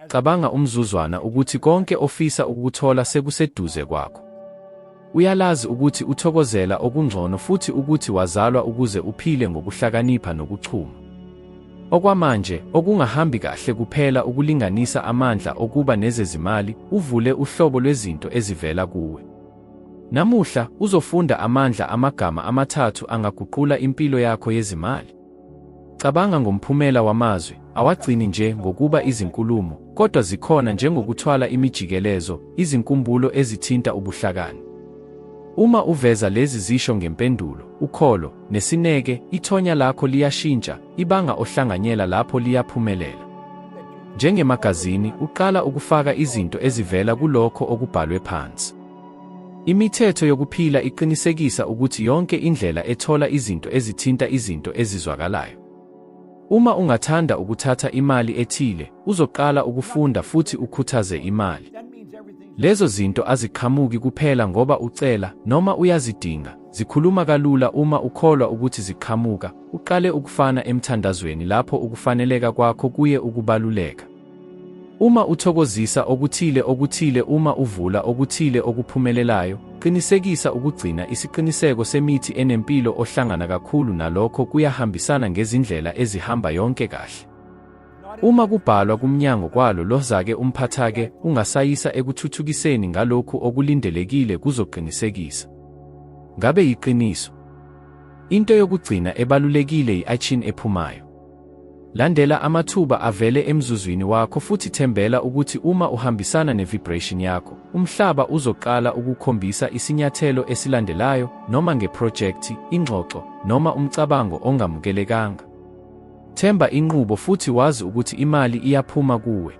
Cabanga umzuzwana ukuthi konke ofisa ukukuthola sekuseduze kwakho. Uyalazi ukuthi uthokozela okungcono futhi ukuthi wazalwa ukuze uphile ngokuhlakanipha nokuchuma. Okwamanje, okungahambi kahle kuphela ukulinganisa amandla okuba nezezimali uvule uhlobo lwezinto ezivela kuwe. Namuhla, uzofunda amandla amagama amathathu angaguqula impilo yakho yezimali. Cabanga ngomphumela wamazwi, awagcini nje ngokuba izinkulumo, kodwa zikhona njengokuthwala imijikelezo, izinkumbulo ezithinta ubuhlakani. Uma uveza lezi zisho ngempendulo, ukholo, nesineke, ithonya lakho liyashintsha, ibanga ohlanganyela lapho liyaphumelela. Njengemagazini, uqala ukufaka izinto ezivela kulokho okubhalwe phansi. Imithetho yokuphila iqinisekisa ukuthi yonke indlela ethola izinto ezithinta izinto ezizwakalayo. Uma ungathanda ukuthatha imali ethile, uzoqala ukufunda futhi ukhuthaze imali. Lezo zinto aziqhamuki kuphela ngoba ucela noma uyazidinga, zikhuluma kalula uma ukholwa ukuthi ziqhamuka, uqale ukufana emthandazweni lapho ukufaneleka kwakho kuye ukubaluleka. Uma uthokozisa okuthile okuthile uma uvula okuthile okuphumelelayo, qinisekisa ukugcina isiqiniseko semithi enempilo ohlangana kakhulu nalokho kuyahambisana ngezindlela ezihamba yonke kahle. Uma kubhalwa kumnyango kwalo lohzake umphathake ungasayisa ekuthuthukiseni ngalokhu okulindelekile kuzoqinisekisa. Ngabe yiqiniso? Into yokugcina ebalulekile yi-achin ephumayo. Landela amathuba avele emzuzwini wakho futhi thembela ukuthi uma uhambisana ne-vibration yakho, umhlaba uzoqala ukukhombisa isinyathelo esilandelayo noma ngephrojekthi, ingxoxo, noma umcabango ongamukelekanga. Themba inqubo futhi wazi ukuthi imali iyaphuma kuwe.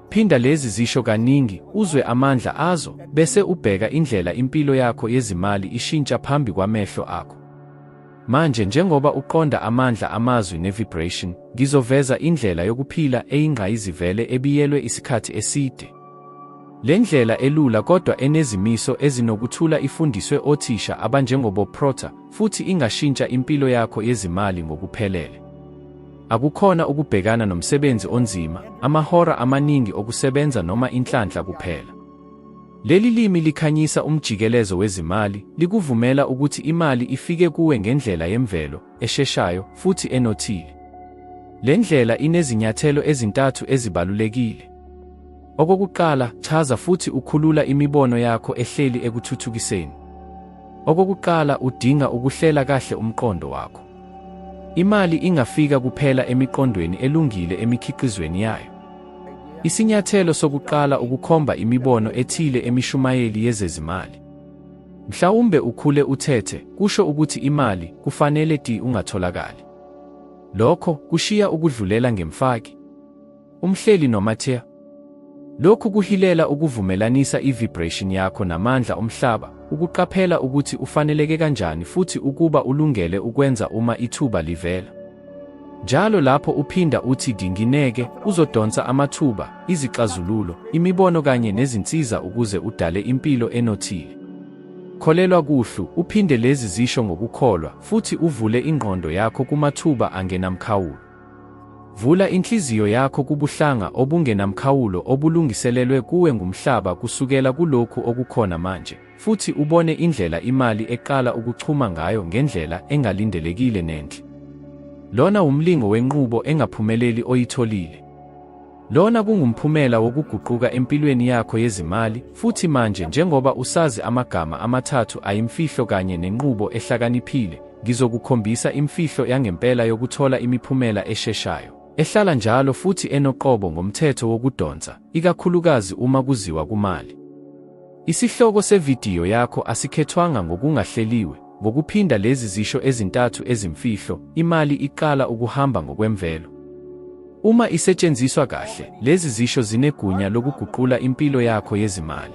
Phinda lezi zisho kaningi, uzwe amandla azo, bese ubheka indlela impilo yakho yezimali ishintsha phambi kwamehlo akho. Manje njengoba uqonda amandla amazwi ne-vibration, ngizoveza indlela yokuphila eyingqayizivele ebiyelwe isikhathi eside. Le ndlela elula kodwa enezimiso ezinokuthula ifundiswe othisha abanjengoBob Proctor futhi ingashintsha impilo yakho yezimali ngokuphelele. Akukhona ukubhekana nomsebenzi onzima, amahora amaningi okusebenza noma inhlanhla kuphela. Leli limi likhanyisa umjikelezo wezimali, likuvumela ukuthi imali ifike kuwe ngendlela yemvelo, esheshayo, futhi enothile. Le ndlela inezinyathelo ezintathu ezibalulekile. Okokuqala, chaza futhi ukhulula imibono yakho ehleli ekuthuthukiseni. Okokuqala, udinga ukuhlela kahle umqondo wakho. Imali ingafika kuphela emiqondweni elungile emikhiqizweni yayo. Isinyathelo sokuqala ukukhomba imibono ethile emishumayeli yezezimali. Mhlawumbe ukhule uthethe, kusho ukuthi imali kufanele ti ungatholakali. Lokho kushiya ukudlulela ngemfaki. Umhleli noMathea. Lokhu kuhilela ukuvumelanisa i-vibration yakho namandla omhlaba, ukuqaphela ukuthi ufaneleke kanjani futhi ukuba ulungele ukwenza uma ithuba livela. Njalo lapho uphinda uthi dingineke, uzodonsa amathuba, izixazululo, imibono kanye nezinsiza ukuze udale impilo enothile. Kholelwa kuhlu, uphinde lezi zisho ngokukholwa, futhi uvule ingqondo yakho kumathuba angenamkhawulo. Vula inhliziyo yakho kubuhlanga obungenamkhawulo obulungiselelwe kuwe ngumhlaba kusukela kulokhu okukhona manje, futhi ubone indlela imali eqala ukuchuma ngayo ngendlela engalindelekile nenhle. Lona wumlingo wenqubo engaphumeleli oyitholile. Lona kungumphumela wokuguquka empilweni yakho yezimali, futhi manje njengoba usazi amagama amathathu ayimfihlo kanye nenqubo ehlakaniphile, ngizokukhombisa imfihlo yangempela yokuthola imiphumela esheshayo, ehlala njalo futhi enoqobo ngomthetho wokudonsa, ikakhulukazi uma kuziwa kumali. Isihloko sevidiyo yakho asikhethwanga ngokungahleliwe, ngokuphinda lezi zisho ezintathu ezimfihlo, imali iqala ukuhamba ngokwemvelo. Uma isetshenziswa kahle, lezi zisho zinegunya lokuguqula impilo yakho yezimali.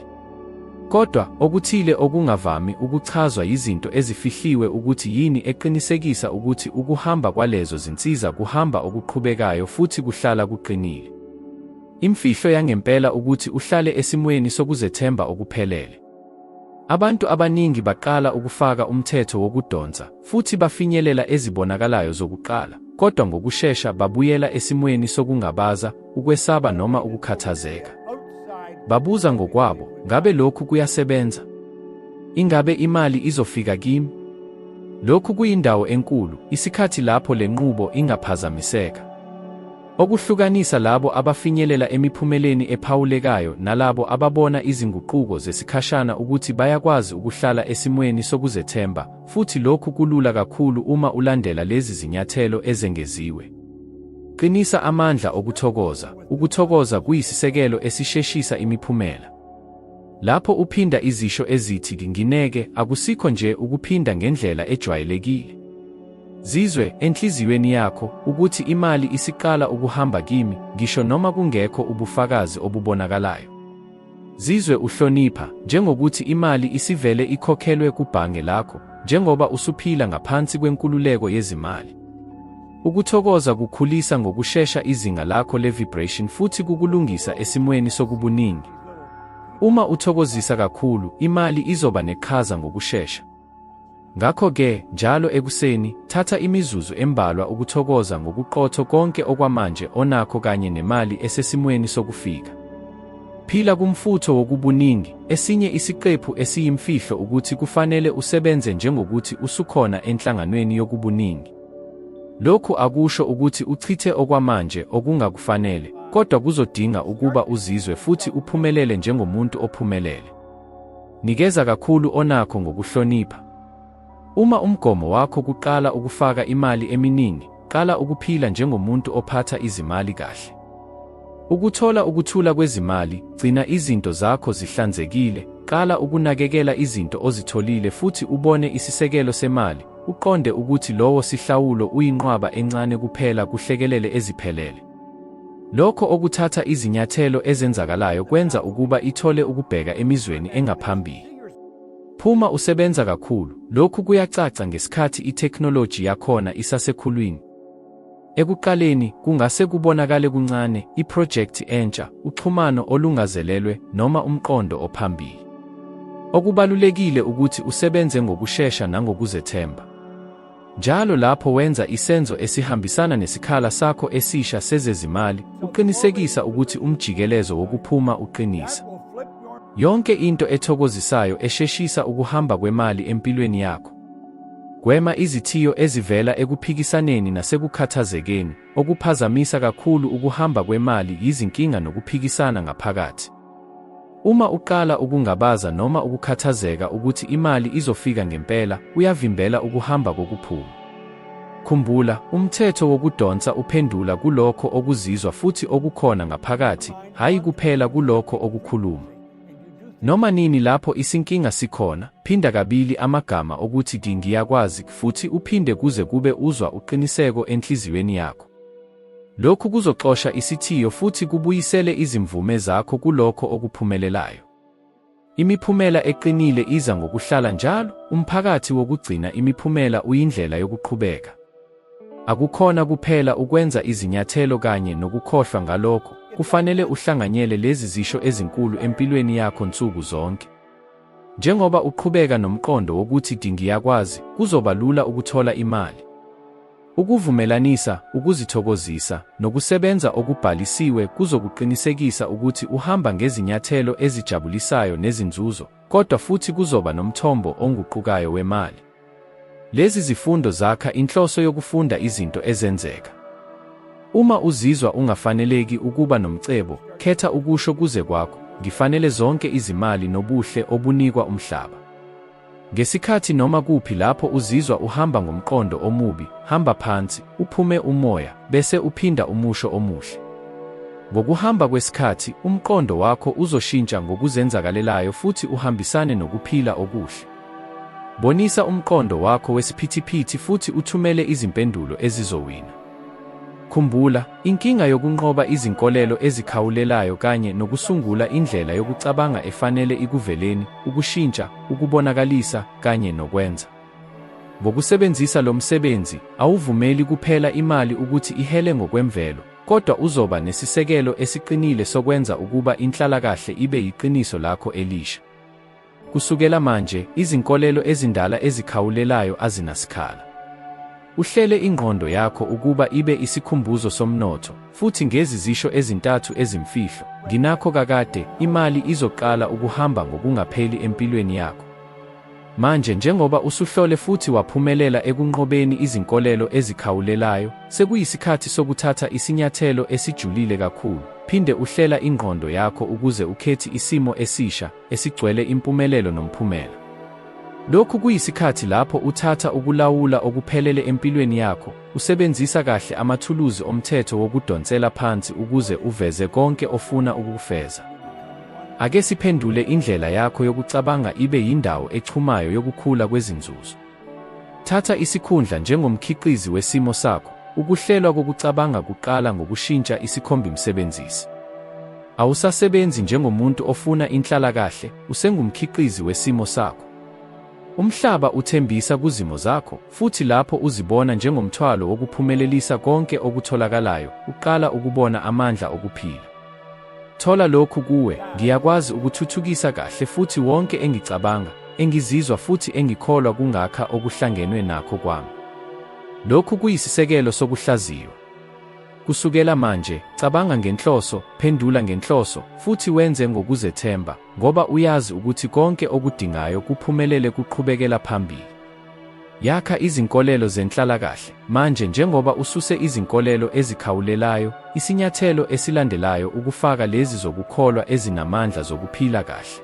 Kodwa, okuthile okungavami ukuchazwa yizinto ezifihliwe ukuthi yini eqinisekisa ukuthi ukuhamba kwalezo zinsiza kuhamba okuqhubekayo futhi kuhlala kuqinile. Imfihlo yangempela ukuthi uhlale esimweni sokuzethemba okuphelele. Abantu abaningi baqala ukufaka umthetho wokudonsa futhi bafinyelela ezibonakalayo zokuqala, kodwa ngokushesha babuyela esimweni sokungabaza, ukwesaba noma ukukhathazeka. Babuza ngokwabo, ngabe lokhu kuyasebenza? Ingabe imali izofika kimi? Lokhu kuyindawo enkulu, isikhathi lapho le nqubo ingaphazamiseka. Okuhlukanisa labo abafinyelela emiphumeleni ephawulekayo nalabo ababona izinguquko zesikhashana ukuthi bayakwazi ukuhlala esimweni sokuzethemba, futhi lokhu kulula kakhulu uma ulandela lezi zinyathelo ezengeziwe. Qinisa amandla okuthokoza. Ukuthokoza kuyisisekelo esisheshisa imiphumela. Lapho uphinda izisho ezithi ngineke, akusikho nje ukuphinda ngendlela ejwayelekile. Zizwe, enhliziyweni yakho, ukuthi imali isiqala ukuhamba kimi, ngisho noma kungekho ubufakazi obubonakalayo. Zizwe uhlonipha, njengokuthi imali isivele ikhokhelwe kubhange lakho, njengoba usuphila ngaphansi kwenkululeko yezimali. Ukuthokoza kukhulisa ngokushesha izinga lakho le-vibration futhi kukulungisa esimweni sokubuningi. Uma uthokozisa kakhulu, imali izoba neqhaza ngokushesha. Ngakho-ke, njalo ekuseni, thatha imizuzu embalwa ukuthokoza ngokuqotho konke okwamanje onakho kanye nemali esesimweni sokufika. Phila kumfutho wokubuningi. Esinye isiqephu esiyimfihlo ukuthi kufanele usebenze njengokuthi usukhona enhlanganweni yokubuningi. Lokhu akusho ukuthi uchithe okwamanje okungakufanele, kodwa kuzodinga ukuba uzizwe futhi uphumelele njengomuntu ophumelele. Nikeza kakhulu onakho ngokuhlonipha. Uma umgomo wakho kuqala ukufaka imali eminingi, qala ukuphila njengomuntu ophatha izimali kahle. Ukuthola ukuthula kwezimali, gcina izinto zakho zihlanzekile, qala ukunakekela izinto ozitholile futhi ubone isisekelo semali, uqonde ukuthi lowo sihlawulo uyinqwaba encane kuphela kuhlekelele eziphelele. Lokho okuthatha izinyathelo ezenzakalayo kwenza ukuba ithole ukubheka emizweni engaphambili. Phuma usebenza kakhulu, lokhu kuyacaca ngesikhathi itheknoloji yakhona isasekhulwini. Ekuqaleni, kungase kubonakale kuncane, iphrojekthi entsha, uxhumano olungazelelwe, noma umqondo ophambili. Okubalulekile ukuthi usebenze ngokushesha nangokuzethemba. Njalo lapho wenza isenzo esihambisana nesikhala sakho esisha sezezimali, uqinisekisa ukuthi umjikelezo wokuphuma uqinisa. Yonke into ethokozisayo esheshisa ukuhamba kwemali empilweni yakho. Gwema izithiyo ezivela ekuphikisaneni nasekukhathazekeni, okuphazamisa kakhulu ukuhamba kwemali yizinkinga nokuphikisana ngaphakathi. Uma uqala ukungabaza noma ukukhathazeka ukuthi imali izofika ngempela, uyavimbela ukuhamba kokuphuma. Khumbula, umthetho wokudonsa uphendula kulokho okuzizwa futhi okukhona ngaphakathi, hhayi kuphela kulokho okukhuluma. Noma nini lapho isinkinga sikhona, phinda kabili amagama okuthi ngiyakwazi futhi uphinde kuze kube uzwa uqiniseko enhliziyweni yakho. Lokhu kuzoxosha isithiyo futhi kubuyisele izimvume zakho kulokho okuphumelelayo. Imiphumela eqinile iza ngokuhlala njalo, umphakathi wokugcina imiphumela uyindlela yokuqhubeka. Akukhona kuphela ukwenza izinyathelo kanye nokukhohlwa ngalokho, kufanele uhlanganyele lezi zisho ezinkulu empilweni yakho nsuku zonke. Njengoba uqhubeka nomqondo wokuthi ngiyakwazi, kuzoba lula ukuthola imali. Ukuvumelanisa, ukuzithokozisa, nokusebenza okubhalisiwe kuzokuqinisekisa ukuthi uhamba ngezinyathelo ezijabulisayo nezinzuzo, kodwa futhi kuzoba nomthombo onguqukayo wemali. Lezi zifundo zakha inhloso yokufunda izinto ezenzeka. Uma uzizwa ungafaneleki ukuba nomcebo, khetha ukusho kuze kwakho, Ngifanele zonke izimali nobuhle obunikwa umhlaba. Ngesikhathi noma kuphi lapho uzizwa uhamba ngomqondo omubi, hamba phansi, uphume umoya, bese uphinda umusho omuhle. Ngokuhamba kwesikhathi, umqondo wakho uzoshintsha ngokuzenzakalelayo futhi uhambisane nokuphila okuhle. Bonisa umqondo wakho wesiphithiphithi futhi uthumele izimpendulo ezizowina. Khumbula, inkinga yokunqoba izinkolelo ezikhawulelayo kanye nokusungula indlela yokucabanga efanele ikuveleni, ukushintsha, ukubonakalisa, kanye nokwenza. Ngokusebenzisa lo msebenzi, awuvumeli kuphela imali ukuthi ihele ngokwemvelo, kodwa uzoba nesisekelo esiqinile sokwenza ukuba inhlalakahle ibe yiqiniso lakho elisha. Kusukela manje, izinkolelo ezindala ezikhawulelayo azinasikhala. Uhlele ingqondo yakho ukuba ibe isikhumbuzo somnotho, futhi ngezi zisho ezintathu ezimfihlo, Nginakho kakade, imali izoqala ukuhamba ngokungapheli empilweni yakho. Manje njengoba usuhlole futhi waphumelela ekunqobeni izinkolelo ezikhawulelayo, sekuyisikhathi sokuthatha isinyathelo esijulile kakhulu, phinde uhlela ingqondo yakho ukuze ukhethi isimo esisha, esigcwele impumelelo nomphumela. Lokhu kuyisikhathi lapho uthatha ukulawula okuphelele empilweni yakho, usebenzisa kahle amathuluzi omthetho wokudonsela phansi ukuze uveze konke ofuna ukukufeza. Ake siphendule indlela yakho yokucabanga ibe yindawo echumayo yokukhula kwezinzuzo. Thatha isikhundla njengomkhiqizi wesimo sakho, ukuhlelwa kokucabanga kuqala ngokushintsha isikhombimsebenzisi. Awusasebenzi njengomuntu ofuna inhlalakahle, usengumkhiqizi wesimo sakho. Umhlaba uthembisa kuzimo zakho, futhi lapho uzibona njengomthwalo wokuphumelelisa konke okutholakalayo, uqala ukubona amandla okuphila. Thola lokhu kuwe, ngiyakwazi ukuthuthukisa kahle futhi wonke engicabanga, engizizwa futhi engikholwa kungakha okuhlangenwe nakho kwami. Lokhu kuyisisekelo sokuhlaziywa. Kusukela manje, cabanga ngenhloso, phendula ngenhloso, futhi wenze ngokuzethemba, ngoba uyazi ukuthi konke okudingayo kuphumelele kuqhubekela phambili. Yakha izinkolelo zenhlalakahle. Manje njengoba ususe izinkolelo ezikhawulelayo, isinyathelo esilandelayo ukufaka lezi zokukholwa ezinamandla zokuphila kahle.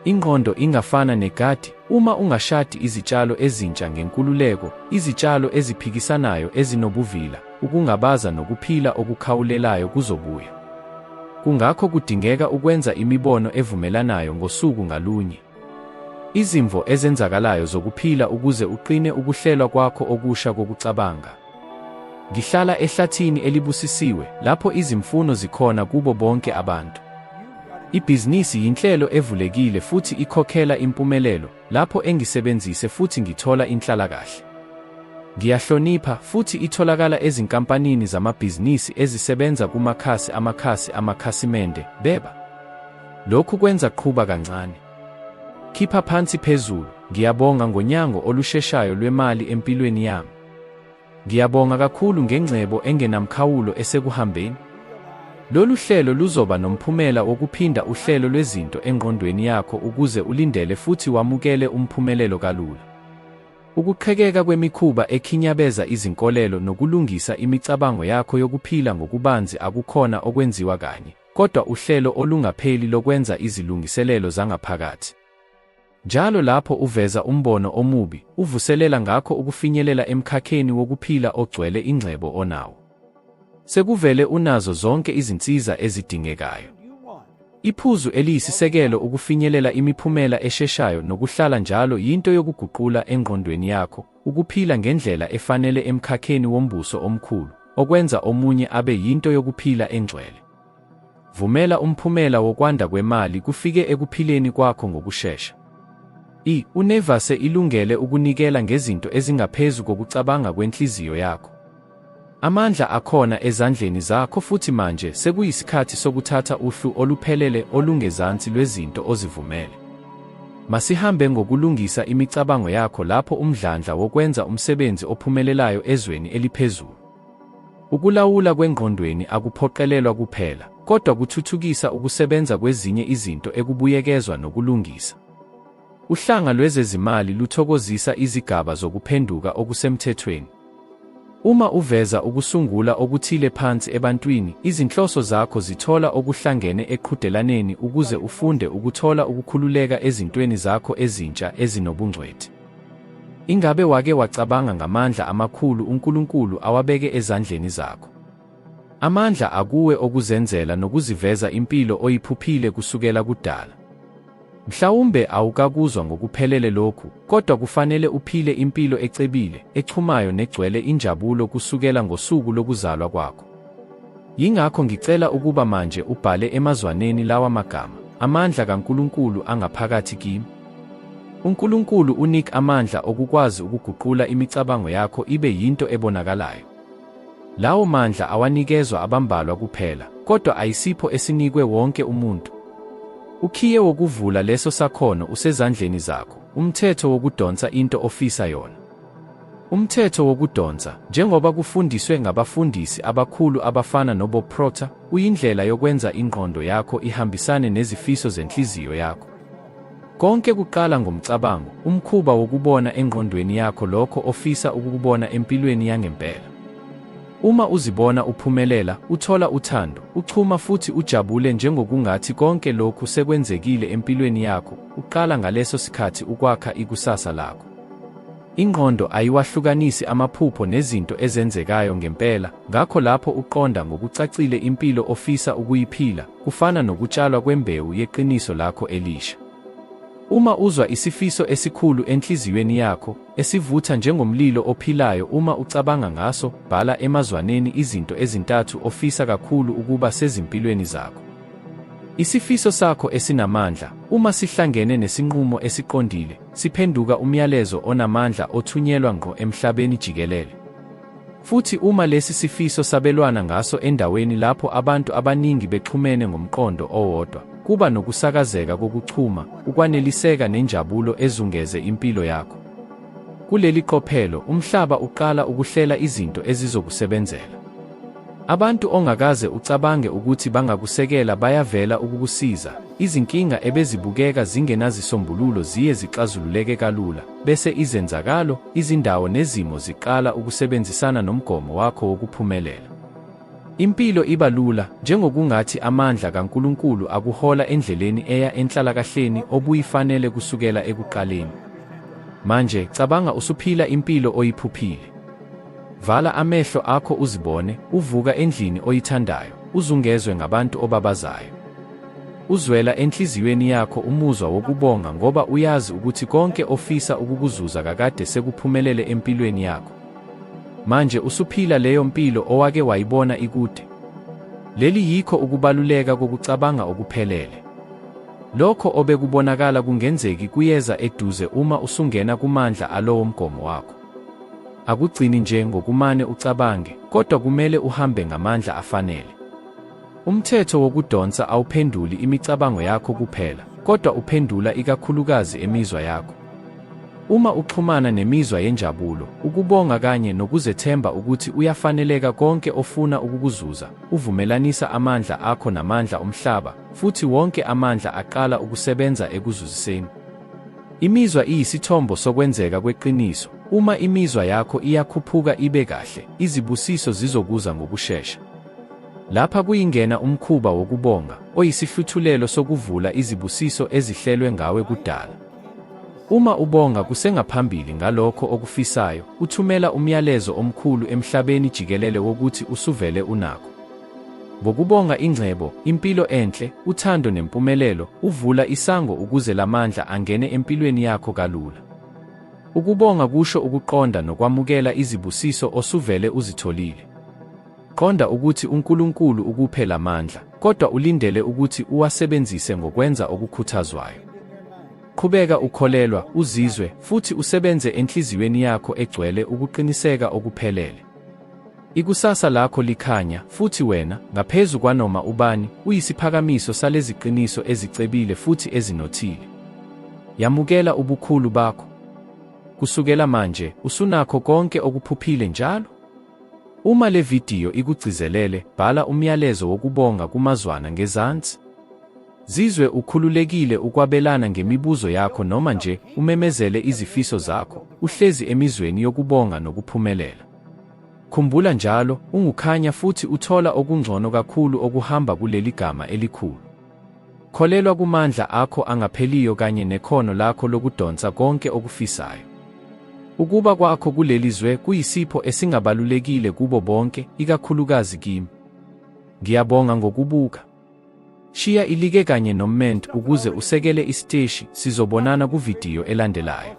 Ingqondo ingafana negadi, uma ungashadi izitshalo ezintsha ngenkululeko, izitshalo eziphikisanayo ezinobuvila, ukungabaza nokuphila okukhawulelayo kuzobuya. Kungakho kudingeka ukwenza imibono evumelanayo ngosuku ngalunye. Izimvo ezenzakalayo zokuphila ukuze uqine ukuhlelwa kwakho okusha kokucabanga. Ngihlala ehlathini elibusisiwe, lapho izimfuno zikhona kubo bonke abantu. Ibhizinisi yinhlelo evulekile futhi ikhokhela impumelelo, lapho engisebenzise futhi ngithola inhlalakahle. Ngiyahlonipha, futhi itholakala ezinkampanini zamabhizinisi ezisebenza kumakhasi amakhasi amakhasimende, beba. Lokhu kwenza qhuba kancane. Khipha phansi phezulu, ngiyabonga ngonyango olusheshayo lwemali empilweni yami. Ngiyabonga kakhulu ngengcebo engenamkhawulo esekuhambeni. Lolu hlelo luzoba nomphumela wokuphinda uhlelo lwezinto engqondweni yakho ukuze ulindele futhi wamukele umphumelelo kalula. Ukuqhekeka kwemikhuba ekhinyabeza izinkolelo nokulungisa imicabango yakho yokuphila ngokubanzi akukhona okwenziwa kanye, kodwa uhlelo olungapheli lokwenza izilungiselelo zangaphakathi. Njalo lapho uveza umbono omubi, uvuselela ngakho ukufinyelela emkhakheni wokuphila ogcwele ingcebo onawo. Sekuvele unazo zonke izinsiza ezidingekayo. Iphuzu eliyisisekelo ukufinyelela imiphumela esheshayo nokuhlala njalo yinto yokuguqula engqondweni yakho, ukuphila ngendlela efanele emkhakheni wombuso omkhulu, okwenza omunye abe yinto yokuphila engcwele. Vumela umphumela wokwanda kwemali kufike ekuphileni kwakho ngokushesha. I Unevase ilungele ukunikela ngezinto ezingaphezu kokucabanga kwenhliziyo yakho. Amandla akhona ezandleni zakho futhi manje sekuyisikhathi sokuthatha uhlu oluphelele olungezansi lwezinto ozivumele. Masihambe ngokulungisa imicabango yakho lapho umdlandla wokwenza umsebenzi ophumelelayo ezweni eliphezulu. Ukulawula kwengqondweni akuphoqelelwa kuphela, kodwa kuthuthukisa ukusebenza kwezinye izinto ekubuyekezwa nokulungisa. Uhlanga lwezezimali luthokozisa izigaba zokuphenduka okusemthethweni. Uma uveza ukusungula okuthile phansi ebantwini, izinhloso zakho zithola okuhlangene eqhudelaneni ukuze ufunde ukuthola ukukhululeka ezintweni zakho ezintsha ezinobungcweti. Ingabe wake wacabanga ngamandla amakhulu uNkulunkulu awabeke ezandleni zakho? Amandla akuwe okuzenzela nokuziveza impilo oyiphuphile kusukela kudala. Mhlawumbe awukakuzwa ngokuphelele lokhu, kodwa kufanele uphile impilo ecebile, echumayo negcwele injabulo kusukela ngosuku lokuzalwa kwakho. Yingakho ngicela ukuba manje ubhale emazwaneni lawa magama, Amandla kaNkulunkulu angaphakathi kimi. UNkulunkulu unik amandla okukwazi ukuguqula imicabango yakho ibe yinto ebonakalayo. Lawo mandla awanikezwa abambalwa kuphela, kodwa ayisipho esinikwe wonke umuntu. Ukhiye wokuvula leso sakhono usezandleni zakho, umthetho wokudonsa into ofisa yona. Umthetho wokudonsa, njengoba kufundiswe ngabafundisi abakhulu abafana noBob Proctor, uyindlela yokwenza ingqondo yakho ihambisane nezifiso zenhliziyo yakho. Konke kuqala ngomcabango, umkhuba wokubona engqondweni yakho lokho ofisa ukukubona empilweni yangempela. Uma uzibona uphumelela, uthola uthando, uchuma futhi ujabule njengokungathi konke lokhu sekwenzekile empilweni yakho, uqala ngaleso sikhathi ukwakha ikusasa lakho. Ingqondo ayiwahlukanisi amaphupho nezinto ezenzekayo ngempela, ngakho lapho uqonda ngokucacile impilo ofisa ukuyiphila, kufana nokutshalwa kwembewu yeqiniso lakho elisha. Uma uzwa isifiso esikhulu enhliziyweni yakho, esivutha njengomlilo ophilayo uma ucabanga ngaso, bhala emazwaneni izinto ezintathu ofisa kakhulu ukuba sezimpilweni zakho. Isifiso sakho esinamandla, uma sihlangene nesinqumo esiqondile, siphenduka umyalezo onamandla othunyelwa ngqo emhlabeni jikelele. Futhi uma lesi sifiso sabelwana ngaso endaweni lapho abantu abaningi bexhumene ngomqondo owodwa, kuba nokusakazeka kokuchuma, ukwaneliseka nenjabulo ezungeze impilo yakho. Kuleli qophelo, umhlaba uqala ukuhlela izinto ezizokusebenzela. Abantu ongakaze ucabange ukuthi bangakusekela bayavela ukukusiza, izinkinga ebezibukeka zingenazisombululo ziye zixazululeke kalula, bese izenzakalo, izindawo nezimo ziqala ukusebenzisana nomgomo wakho wokuphumelela. Impilo iba lula, njengokungathi amandla kaNkulunkulu akuhola endleleni eya enhlalakahleni obuyifanele kusukela ekuqaleni. Manje, cabanga usuphila impilo oyiphuphile. Vala amehlo akho uzibone uvuka endlini oyithandayo, uzungezwe ngabantu obabazayo. Uzwela enhliziyweni yakho umuzwa wokubonga ngoba uyazi ukuthi konke ofisa ukukuzuza kakade sekuphumelele empilweni yakho. Manje usuphila leyo mpilo owake wayibona ikude. Leli yikho ukubaluleka kokucabanga okuphelele. Lokho obekubonakala kungenzeki kuyeza eduze uma usungena kumandla alowo mgomo wakho. Akugcini nje ngokumane ucabange, kodwa kumele uhambe ngamandla afanele. Umthetho wokudonsa awuphenduli imicabango yakho kuphela, kodwa uphendula ikakhulukazi emizwa yakho. Uma uxhumana nemizwa yenjabulo, ukubonga kanye nokuzethemba ukuthi uyafaneleka konke ofuna ukukuzuza, uvumelanisa amandla akho namandla omhlaba, futhi wonke amandla aqala ukusebenza ekuzuziseni. Imizwa iyisithombo sokwenzeka kweqiniso. Uma imizwa yakho iyakhuphuka ibe kahle, izibusiso zizokuza ngokushesha. Lapha kuyingena umkhuba wokubonga, oyisihluthulelo sokuvula izibusiso ezihlelwe ngawe kudala. Uma ubonga kusengaphambili ngalokho okufisayo, uthumela umyalezo omkhulu emhlabeni jikelele wokuthi usuvele unakho. Ngokubonga ingcebo, impilo enhle, uthando nempumelelo, uvula isango ukuze lamandla angene empilweni yakho kalula. Ukubonga kusho ukuqonda nokwamukela izibusiso osuvele uzitholile. Qonda ukuthi uNkulunkulu ukuphe lamandla, kodwa ulindele ukuthi uwasebenzise ngokwenza okukhuthazwayo. Qhubeka ukholelwa, uzizwe, futhi usebenze enhliziyweni yakho egcwele ukuqiniseka okuphelele. Ikusasa lakho likhanya, futhi wena, ngaphezu kwanoma ubani, uyisiphakamiso saleziqiniso ezicebile futhi ezinothile. Yamukela ubukhulu bakho. Kusukela manje, usunakho konke okuphuphile njalo. Uma le vidiyo ikugcizelele, bhala umyalezo wokubonga kumazwana ngezansi. Zizwe ukhululekile ukwabelana ngemibuzo yakho noma nje umemezele izifiso zakho, uhlezi emizweni yokubonga nokuphumelela. Khumbula njalo, ungukhanya futhi uthola okungcono kakhulu okuhamba kuleli gama elikhulu. Kholelwa kumandla akho angapheliyo kanye nekhono lakho lokudonsa konke okufisayo. Ukuba kwakho kuleli zwe kuyisipho esingabalulekile kubo bonke, ikakhulukazi kimi. Ngiyabonga ngokubuka. Shiya ilike kanye nomment ukuze usekele isiteshi, sizobonana kuvidiyo elandelayo.